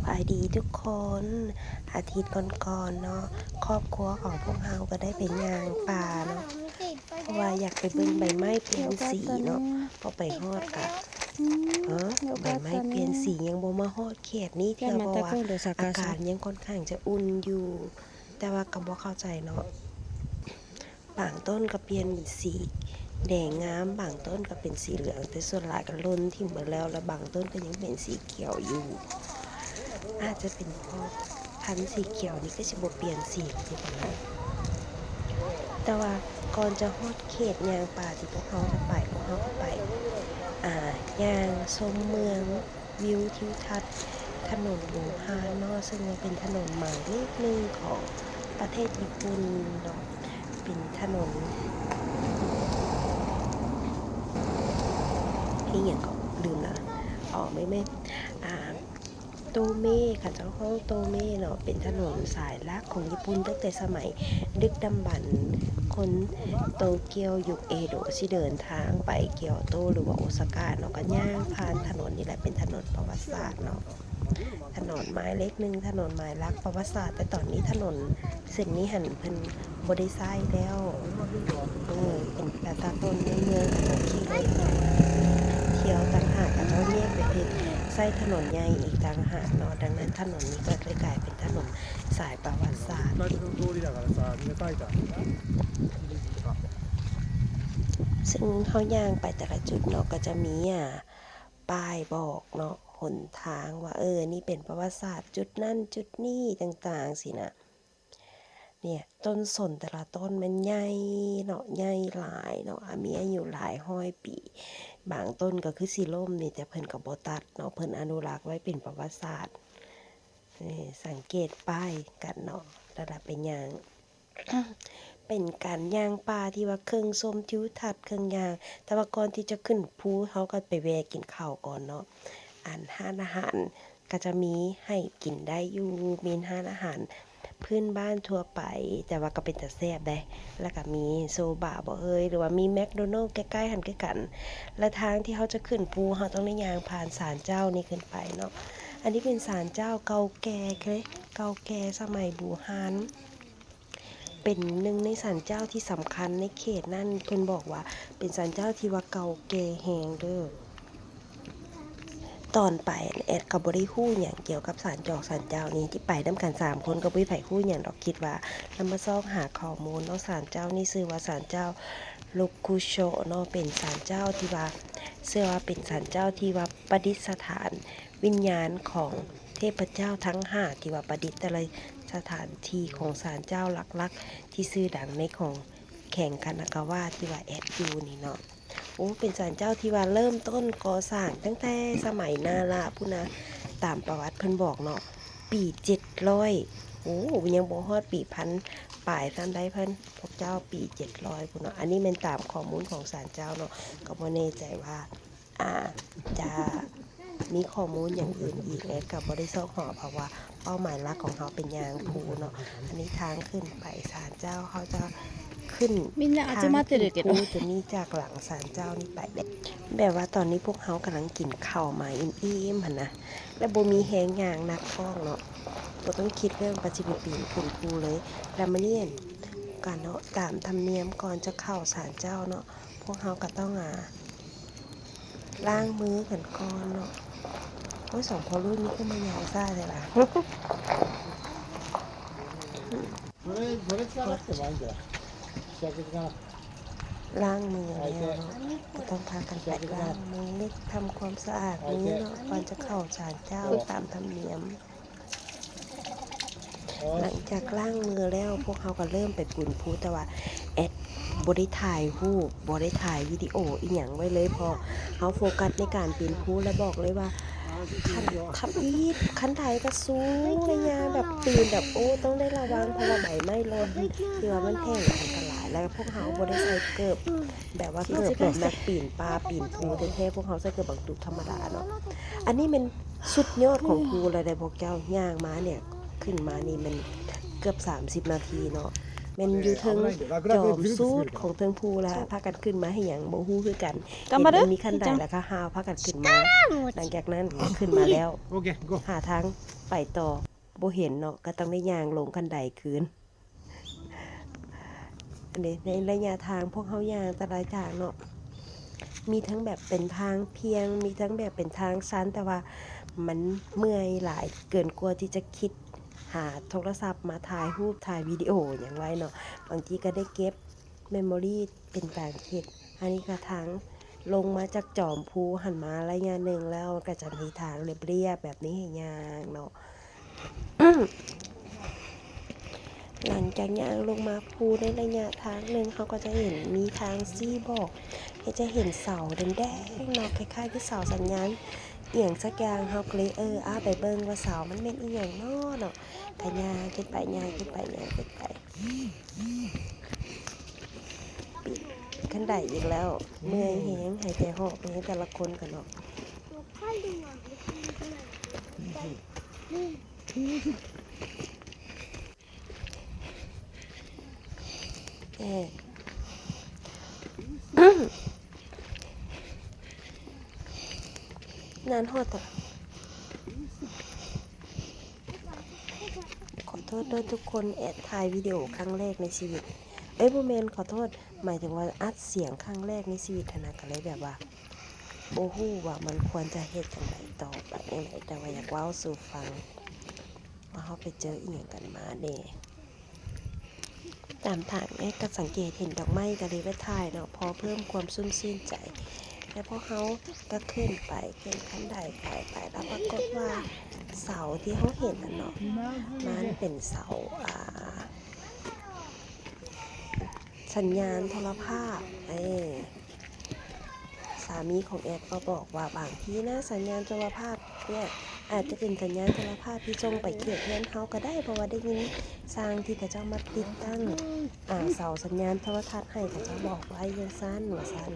ບາຍດີທຸກຄົນ. ອາທິດກ່ອນໆເນາະ ຄອບຄົວຂອງພວກເຮົາກໍໄດ້ໄປຍ່າງປ່າເນາະ ເພາະວ່າຢາກໄປເບິ່ງໃບໄມ້ປ່ຽນສີເນາະ. ພໍໄປຮອດກະ ເອີ ໃບໄມ້ປ່ຽນສີຍັງບໍ່ມາຮອດເຂດນີ້ເທື່ອ ເພາະວ່າອາກາດຍັງຂ້ອນຂ້າງຈະອຸ່ນຢູ່. ແຕ່ວ່າກໍບໍ່ເຂົ້າໃຈເນາະ ບາງຕົ້ນກໍປ່ຽນເປັນສີແດງງາມ, ບາງຕົ້ນກໍເປັນສີເຫຼືອງ, ແຕ່ສ່ວນຫຼາຍກໍຫຼົ່ນຖິ້ມເບິດແລ້ວ, ແລະ ບາງຕົ້ນກໍຍັງເປັນສີຂຽວຢູ່. ອາດຈະເປັນເພາະພັນສີຂຽວນີ້ກໍຊິບໍ່ປ່ຽນສີຄືກັນເນາະ. ແຕ່ວ່າກ່ອນຈະຮອດເຂດຍ່າງປ່າທີ່ພວກເຮົາຈະໄປ, ພວກເຮົາກໍໄປ ອ່າ ຍ່າງຊົມເມືອງ ວິວທິວທັດຖະໜົນບູຮານເນາະ, ເຊິ່ງວ່າເປັນຖະໜົນໝາຍເລກໜຶ່ງຂອງປະເທດຍີ່ປຸ່ນເນາະ, ເປັນຖະໜົນ ອີ່ຫຍັງກໍລືມລະ. ອໍ ແມ່ນໆ ອ່າ ໂຕເມ ເຂົາເຈົ້າຮ້ອງໂຕເມເນາະ, ເປັນຖະໜົນສາຍຫຼັກຂອງຍີ່ປຸ່ນຕັ້ງແຕ່ສະໄໝດຶກດຳບັນ. ຄົນໂຕກຽວຍຸກເອໂດະຊິເດີນທາງໄປກຽວໂຕ ຫຼືວ່າໂອຊາກາເນາະ, ກໍຍ່າງຜ່ານຖະໜົນນີ້ແຫຼະ, ເປັນຖະໜົນປະຫວັດສາດເນາະ, ຖະໜົນໝາຍເລກໜຶ່ງ, ຖະໜົນໝາຍຫຼັກປະຫວັດສາດ. ແຕ່ຕອນນີ້ຖະໜົນເສັ້ນນີ້ຫັ້ນເພິ່ນບໍ່ໄດ້ໃຊ້ແລ້ວ, ເອີ ເປັນແຕ່ຕາຕົ້ນໃນເມືອງເຂົາເຈົ້າຂີ່ລົດທ່ຽວຕ່າງຫາກ, ເຂົາເຈົ້າແຍກໄປເຮັດໃຊ້ຖະໜົນໃຫຍ່ອີກຕ່າງຫາກເນາະ. ດັ່ງນັ້ນຖະໜົນນີ້ກໍເລີຍກາຍເປັນຖະໜົນສາຍປະຫວັດສາດ. ເຊິ່ງເຮົາຍ່າງໄປແຕ່ລະຈຸດເນາະ ກໍຈະມີ ອ່າ ປ້າຍບອກເນາະ ຫົນທາງວ່າ ເອີ ນີ້ເປັນປະຫວັດສາດຈຸດນັ້ນຈຸດນີ້ຕ່າງໆ ຊີ້ນະ. ເນຍ ຕົ້ນສົນແຕ່ລະຕົ້ນມັນໃຫຍ່ເນາະ, ໃຫຍ່ຫຼາຍເນາະ, ອາ ມີອາຍຸຫຼາຍຮ້ອຍປີ, ບາງຕົ້ນກໍຄືຊິລົ້ມນີ້ ແຕ່ເພິ່ນກໍບໍ່ຕັດເນາະ, ເພິ່ນອະນຸລັກໄວ້ເປັນປະຫວັດສາດ. ເອີ ສັງເກດປ້າຍກັນເນາະ ແລ້ວລະໄປຍ່າງ. ເປັນການຍ່າງປ່າທີ່ວ່າເຄິ່ງຊົມທິວທັດເຄິ່ງຍ່າງ, ແຕ່ວ່າກ່ອນທີ່ຈະຂຶ້ນພູ ເຮົາກໍໄປແວ່ກິນເຂົ້າກ່ອນເນາະ. ອັນຮ້ານອາຫານ ກໍຈະມີໃຫ້ກິນໄດ້ຢູ່, ມີຮ້ານອາຫານພື້ນບ້ານທົ່ວໄປ, ແຕ່ວ່າກໍເປັນຕາແຊບເດ້. ແລ້ວກໍມີໂຊບາບໍເອີຍ ຫຼືວ່າມີແມັກໂດນັລໃກ້ໆຫັ້ນຄືກັນ. ແລະ ທາງທີ່ເຮົາຈະຂຶ້ນພູ ເຮົາຕ້ອງໄດ້ຍ່າງຜ່ານສານເຈົ້ານີ້ຂຶ້ນໄປເນາະ. ອັນນີ້ເປັນສານເຈົ້າເກົ່າແກ່ເລີຍ, ເກົ່າແກ່ສະໄໝບູຮານ. ເປັນໜຶ່ງໃນສານເຈົ້າທີ່ສຳຄັນໃນເຂດນັ້ນ, ເພິ່ນບອກວ່າເປັນສານເຈົ້າທີ່ວ່າເກົ່າແກ່ແຮງເດີ້. ຕອນໄປແອດກໍບໍ່ໄດ້ຮູ້ຫຍັງກ່ຽວກັບສານຈອກສານເຈົ້ານີ້, ທີ່ໄປນຳກັນສາມຄົນກໍບໍ່ມີໃຜຮູ້ຫຍັງດອກ, ຄິດວ່າລະມາຊອກຫາຂໍ້ມູນເນາະ. ສານເຈົ້ານີ້ຊື່ວ່າສານເຈົ້າ ໂລກູໂຊເນາະ, ເປັນສານເຈົ້າທີ່ວ່າ ເຊື່ອວ່າເປັນສານເຈົ້າທີ່ວ່າປະດິດສະຖານວິນຍານຂອງເທບພະເຈົ້າທັງຫ້າ ທີ່ວ່າປະດິດແຕ່ລະສະຖານທີ່ຂອງສານເຈົ້າຫຼັກໆທີ່ຊື່ດັງໃນຂອງແຂວງຄານາກາວະທີ່ວ່າແອດຢູ່ນີ້ເນາະ. ໂອ້ ເປັນສານເຈົ້າທີ່ວ່າເລີ່ມຕົ້ນກໍ່ສ້າງຕັ້ງແຕ່ສະໄໝນາລະພຸ້ນນະ, ຕາມປະຫວັດເພິ່ນບອກເນາະ, ປີເຈັດຮ້ອຍ ໂອ້ ຍັງບໍ່ຮອດປີພັນປາຍຊ້ຳໃດ ເພິ່ນ ພວກເຈົ້າ ປີເຈັດຮ້ອຍພຸ້ນເນາະ. ອັນນີ້ແມ່ນຕາມຂໍ້ມູນຂອງສານເຈົ້າເນາະ, ກໍບໍ່ແນ່ໃຈວ່າ ອາດຈະມີຂໍ້ມູນຢ່າງອື່ນອີກ, ແອດກໍບໍ່ໄດ້ຊອກຫາ ເພາະວ່າເປົ້າໝາຍຫຼັກຂອງເຮົາເປັນຍ່າງພູເນາະ. ອັນນີ້ທາງຂຶ້ນໄປສານເຈົ້າ, ເຮົາຈະຂຶ້ນ みんな集まってるけど。 ທາງຂຶ້ນພູຈຸດນີ້ຈາກຫຼັງສານເຈົ້ານີ້ໄປເດ້. ແບບວ່າຕອນນີ້ພວກເຮົາກຳລັງກິນເຂົ້າມາອີ່ມໆຫັ້ນນະ, ແລະ ບໍ່ມີແຮງຍ່າງໜັກທ້ອງເນາະ, ບໍ່ຕ້ອງຄິດເລື່ອງວ່າຊິໄປປີນຂຶ້ນພູເລີຍ. ແລ້ວມານີ້ ກະເນາະ ຕາມທຳນຽມກ່ອນຈະເຂົ້າສານເຈົ້າເນາະ ພວກເຮົາກໍຕ້ອງ ອາ ລ້າງມືກັນກ່ອນເນາະ. ໂອ້ຍ ສອງພໍ່ລູກນີ້ຄືມາຍ່າງຊ້າແທ້ລະ. ລ້າງມືແລ້ວເນາະ ກໍຕ້ອງພາກັນໄປລ້າງມື ທຳຄວາມສະອາດມືເນາະ ກ່ອນຈະເຂົ້າສານເຈົ້າຕາມທຳນຽມ. ຫຼັງຈາກລ້າງມືແລ້ວ ພວກເຮົາກໍເລີ່ມໄປປີນພູ, ແຕ່ວ່າແອດບໍ່ໄດ້ຖ່າຍຮູບ ບໍ່ໄດ້ຖ່າຍວິດີໂອອີ່ຫຍັງໄວ້ເລີຍ ເພາະເຮົາໂຟກັສໃນການປີນພູ ແລະ ບອກເລີຍວ່າ ຄັນ ທຳອິດ ຄັນໄດກໍສູງເລີຍ ຍ່າງແບບປີນແບບ ໂອ້ ຕ້ອງໄດ້ລະວັງ ເພາະວ່າໃບໄມ້ຫຼົ່ນທີ່ວ່າມັນແຫ້ງ ອັນຕະລາຍ. ແລ້ວພວກເຮົາບໍ່ໄດ້ໃສ່ເກີບ ແບບວ່າເກີບແບບນັກປີນປ່າປີນພູແທ້ໆ ພວກເຮົາໃສ່ເກີບບັງຕຸກທຳມະດາເນາະ. ອັນນີ້ແມ່ນ ສຸດຍອດຂອງພູແລ້ວເດ້ພວກເຈົ້າ. ຍ່າງມານີ້ ຂຶ້ນມານີ້ແມ່ນເກືອບສາມສິບນາທີເນາະ. ແມ່ນຢູ່ເທິງຈອມສຸດຂອງເທິງພູລະ ພາກັນຂຶ້ນມາເຮັດຫຍັງບໍ່ຮູ້ຄືກັນ. ເຫັນມັນມີຂັ້ນໄດລະກະຫາວພາກັນຂຶ້ນມາ. ຫຼັງຈາກນັ້ນຂຶ້ນມາແລ້ວ ຫາທາງໄປຕໍ່ບໍ່ເຫັນເນາະ ກະຕ້ອງໄດ້ຍ່າງລົງຂັ້ນໄດຄືນ. ອັນນີ້ໃນໄລຍະທາງພວກເຮົາຍ່າງແຕ່ລະທາງເນາະ ມີທັງແບບເປັນທາງພຽງ ມີທັງແບບເປັນທາງຊັນ ແຕ່ວ່າມັນເມື່ອຍຫຼາຍເກີນກວ່າທີ່ຈະຄິດຫາໂທລະສັບມາຖ່າຍຮູບ ຖ່າຍວິດີໂອຫຍັງໄວ້ເນາະ. ບາງທີກະໄດ້ເກັບເມໂມຣີເປັນບາງຄລິບ. ອັນນີ້ກະທາງລົງມາຈາກຈອມພູຫັ້ນມາໄລຍະໜຶ່ງແລ້ວ ກະຈະມີທາງລຽບໆແບບນີ້ໃຫ້ຍ່າງເນາະ. ຫຼັງຈາກຍ່າງລົງມາພູໄດ້ໄລຍະທາງໜຶ່ງ ເຮົາກໍຈະເຫັນມີທາງຊີ້ບອກ ເຮົາຈະເຫັນເສົາແດງໆເນາະ ຄ້າຍໆຄືເສົາສັນຍານອີ່ຫຍັງສັກຢ່າງ. ເຮົາກໍເລີຍ ເອີ ອາ ໄປເບິ່ງວ່າເສົາມັນແມ່ນອີ່ຫຍັງເນາະ ເນາະ. ກະຍ່າງຂຶ້ນໄປ ຍ່າງຂຶ້ນໄປ ຍ່າງຂຶ້ນໄປ. ຂັ້ນໄດອີກແລ້ວ ເມື່ອຍແຮງ ຫາຍໃຈຫອບແຮງແຕ່ລະຄົນກະເນາະ. ເອີ ນານຮອດຕະ ຂໍໂທດເດີທຸກຄົນ ແອດຖ່າຍວິດີໂອຄັ້ງແລກໃນຊີວິດ ເອີຍ ບໍ່ແມ່ນ ຂໍໂທດ ໝາຍເຖິງວ່າອັດສຽງຄັ້ງແລກໃນຊີວິດຫັ້ນນະ ກະເລີຍແບບວ່າບໍ່ຮູ້ວ່າມັນຄວນຈະເຮັດຈັ່ງໃດຕໍ່ໄປຈັ່ງໃດ ແຕ່ວ່າຢາກເວົ້າສູ່ຟັງວ່າເຮົາໄປເຈີອີ່ຫຍັງກັນມາແດ່. ຕາມທາງແອດກະສັງເກດເຫັນດອກໄມ້ກະເລີຍແວະຖ່າຍເນາະ ພໍເພີ່ມຄວາມຊຸ່ມຊື່ນໃຈ. ແລ້ວພວກເຮົາກະຂຶ້ນໄປ ຂຶ້ນຂັ້ນໄດໄປ ໄປ ແລ້ວປາກົດວ່າເສົາທີ່ເຮົາເຫັນຫັ້ນເນາະ ມັນເປັນເສົາ ອ່າ ສັນຍານໂທລະພາບ ເອີ. ສາມີຂອງແອດກໍບອກວ່າບາງທີນະ ສັນຍານໂທລະພາບເນຍ ອາດຈະເປັນສັນຍານໂທລະພາບທີ່ສົ່ງໄປເຂດເຮືອນເຮົາກະໄດ້ ເພາະວ່າໄດ້ຍິນຊ່າງທີ່ເຂົາເຈົ້າມາຕິດຕັ້ງ ອາ ເສົາສັນຍານໂທລະທັດໃຫ້ ເຂົາເຈົ້າບອກໄວ້ຈັ່ງຊັ້ນ ວ່າຊັ້ນ.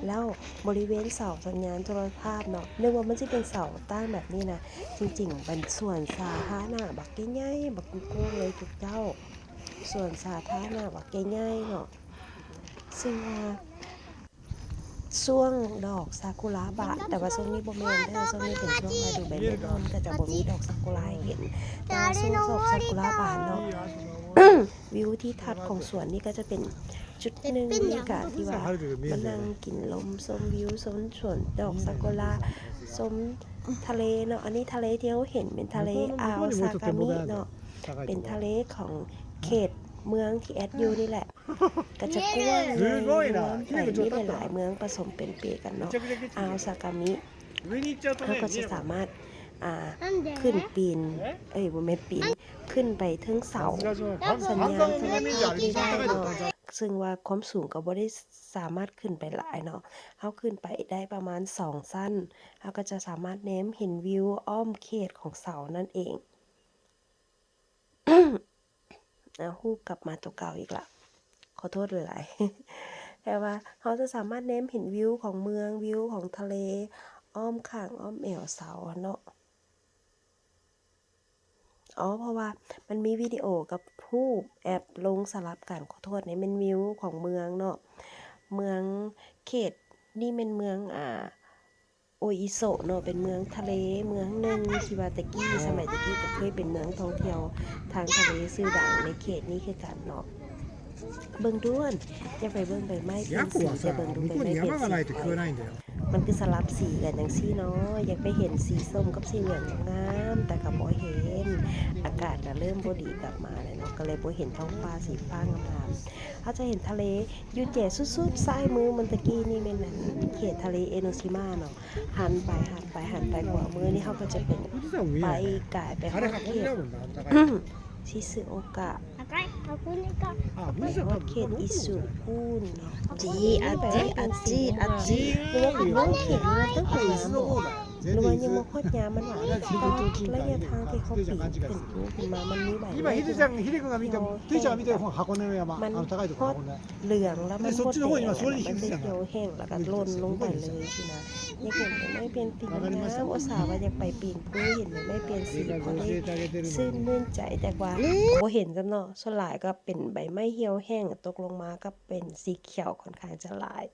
ແລ້ວບໍລິເວນເສົາສັນຍານໂທລະພາບເນາະ ນຶກວ່າມັນຊິເປັນເສົາຕັ້ງແບບນີ້ນະ ຈິງໆເປັນສວນສາທາລະນະບັກໃຫຍ່ໆ ບັກກວ້າງເລີຍທຸກເຈົ້າ. ສວນສາທາລະນະບັກໃຫຍ່ໆເນາະ ເຊິ່ງວ່າຊ່ວງດອກຊາກຸຣະບານ ແຕ່ວ່າຊ່ວງນີ້ບໍ່ແມ່ນເດີ ຊ່ວງນີ້ເປັນຊ່ວງລະດູໃບໄມ້ຮ່ວງ ກະຈະບໍ່ມີດອກຊາກຸຣະໃຫ້ເຫັນ ແຕ່ວ່າຊ່ວງດອກຊາກຸຣະບານເນາະ ວິວທິວທັດຂອງສວນນີ້ກະຈະເປັນຈຸດໜຶ່ງທີ່ກະ ທີ່ວ່າມານັ່ງກິນລົມ ຊົມວິວ ຊົມສວນດອກຊາກຸຣະ ຊົມທະເລເນາະ. ອັນນີ້ທະເລທີ່ເຮົາເຫັນເປັນທະເລອ່າວຊາກາມິເນາະ ເປັນທະເລຂອງເຂດເມືອງທີ່ແອດຢູ່ນີ້ແຫຼະ ກະຈະກວ້າງໃຫຍ່ລວມໄປ ມີຫຼາຍໆເມືອງປະສົມເປັນເປກັນເນາະ. ອ່າວຊາກາມິ ເຮົາກະຈະສາມາດ ອ່າ ຂຶ້ນປີນ ເອີຍ ບໍ່ແມ່ນປີນ ຂຶ້ນໄປເທິງເສົາສັນຍານໂທລະພາບນີ້ໄດ້ເນາະ ເຊິ່ງວ່າຄວາມສູງກະບໍ່ໄດ້ສາມາດຂຶ້ນໄປຫຼາຍເນາະ ເຮົາຂຶ້ນໄປໄດ້ປະມານສອງຊັ້ນ ເຮົາກະຈະສາມາດແນມເຫັນວິວອ້ອມເຂດຂອງເສົານັ້ນເອງ. ອາ ຮູບກັບມາໂຕເກົ່າອີກລະ ຂໍໂທດຫຼາຍໆ ແຕ່ວ່າເຮົາຈະສາມາດແນມເຫັນວິວຂອງເມືອງ ວິວຂອງທະເລ ອ້ອມຂ້າງອ້ອມແອວເສົາຫັ້ນເນາະ. ອໍ ເພາະວ່າມັນມີວິດີໂອກັບຮູບແອັບລົງສະຫຼັບກັນ ຂໍໂທດ ນີ້ແມ່ນວິວຂອງເມືອງເນາະ ເມືອງ ເຂດນີ້ແມ່ນເມືອງ ອາ ໂອອິໂຊະເນາະ ເປັນເມືອງທະເລເມືອງໜຶ່ງທີ່ວ່າແຕ່ກີ້ ສະໄໝແຕ່ກີ້ກະເຄີຍເປັນເມືອງທ່ອງທ່ຽວທາງທະເລຊື່ດັງໃນເຂດນີ້ຄືກັນເນາະ. ເບິ່ງດ້ວນ ຢາກໄປເບິ່ງໃບໄມ້ປ່ຽນສີ ແຕ່ເບິ່ງດູໃບໄມ້ປ່ຽນສີ ມັນຄືສະຫຼັບສີກັນຈັ່ງຊີ້ເນາະ. ຢາກໄປເຫັນສີສົ້ມກັບສີເຫຼືອງງາມໆ ແຕ່ກະບໍ່ເຫັນ ອາກາດກະເລີ່ມບໍ່ດີກັບມາແລ້ວເນາະ ກະເລີຍບໍ່ເຫັນທ້ອງຟ້າສີຟ້າງາມໆ. ເຮົາຈະເຫັນທະເລ ຢູ່ແຈສຸດໆ ຊ້າຍມືມັນຕະກີ້ນີ້ແມ່ນ ອັນ ເຂດທະເລເອໂນຊິມາເນາະ. ຫັນໄປ ຫັນໄປ ຫັນໄປຂວາມືນີ້ ເຮົາກະຈະເປັນໄປກາຍໄປຮອດເຂດຊິຊຶໂອກະ ໄປຮອດເຂດອິຊຸພຸນເນາະ. ຈີ ອາຈີ ອາຈີ ອາຈີ ຫຼືວ່າເປັນເມືອງເຂດເມືອງຕັ້ງແຕ່ ຫຼືວ່າຍັງບໍ່ຮອດຍາມມັນວ່າ ແຕ່ວ່າໄລຍະທາງທີ່ເຂົາປີນຂຶ້ນພູຂຶ້ນມາ ມັນມີຫຼາຍ ມັນຮອດເຫຼືອງລະມັນບໍ່ແດງລະ ມັນຈະຂຽວແຫ້ງລະກະຫຼົ່ນລົງໄປເລີຍຊີ້ນະ. ຢາກເຫັນໃບໄມ້ປ່ຽນສີງາມໆ ອຸດສ່າວ່າຢາກໄປປີນພູ ເຫັນໃບໄມ້ປ່ຽນສີ ພໍໄດ້ຊື່ນມື່ນໃຈ ແຕ່ວ່າບໍ່ເຫັນຊ້ຳເນາະ. ສ່ວນຫຼາຍກໍເປັນໃບໄມ້ຫ່ຽວແຫ້ງຕົກລົງມາ ກໍເປັນສີຂຽວຂ້ອນຂ້າງຈະຫຼາຍ.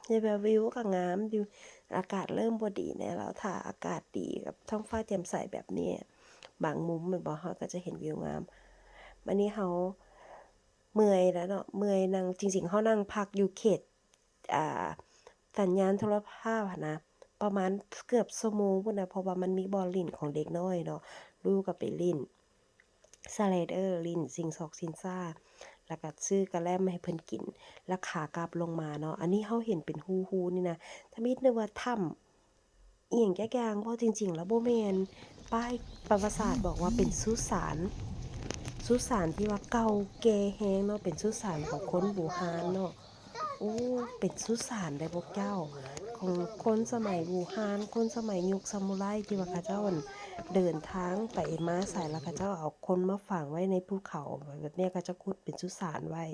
ແຕ່ວ່າວິວກໍງາມຢູ່ ອາກາດເລີ່ມບໍ່ດີແດ່ແລ້ວ. ຖ້າອາກາດດີກັບທ້ອງຟ້າແຈ່ມໃສແບບນີ້ ບາງມຸມແມ່ນບໍ່ ເຮົາກໍຈະເຫັນວິວງາມ. ບາດນີ້ເຮົາເມື່ອຍແລ້ວເນາະ ເມື່ອຍນັ່ງ ຈິງໆ ເຮົານັ່ງພັກຢູ່ເຂດ ອ່າ ສັນຍານໂທລະພາບຫັ້ນນະ ປະມານເກືອບຊົ່ວໂມງພຸ້ນນະ ເພາະວ່າມັນມີບ່ອນຫຼິ້ນຂອງເດັກນ້ອຍເນາະ ລູກກໍໄປຫຼິ້ນສະໄລເດີ ຫຼິ້ນຊິງຊອກຊິງຊ້າ ແລ້ວກໍຊື້ກະແລັມໃຫ້ເພິ່ນກິນ ແລ້ວຂາກັບລົງມາເນາະ. ອັນນີ້ເຮົາເຫັນເປັນຮູໆນີ້ນະ ທຳອິດນຶກວ່າຖ້ຳ ອີ່ຫຍັງຈັກຢ່າງ ເວົ້າຈິງໆ ແລ້ວບໍ່ແມ່ນ. ປ້າຍປະຫວັດສາດບອກວ່າເປັນສຸສານ ສຸສານທີ່ວ່າເກົ່າແກ່ແຮງເນາະ ເປັນສຸສານຂອງຄົນບູຮານເນາະ. ໂອ້ ເປັນສຸສານໄດ໋ພວກເຈົ້າ ຂອງຄົນສະໄໝບູຮານ ຄົນສະໄໝຍຸກຊາມູໄລ ທີ່ວ່າເຂົາເຈົ້າ ອັ່ນ ເດີນທາງໄປມາໃສ ແລ້ວເຂົາເຈົ້າເອົາຄົນມາຝັງໄວ້ໃນພູເຂົາແບບນີ້ ເຂົາເຈົ້າຂຸດເປັນສຸສານໄວ້.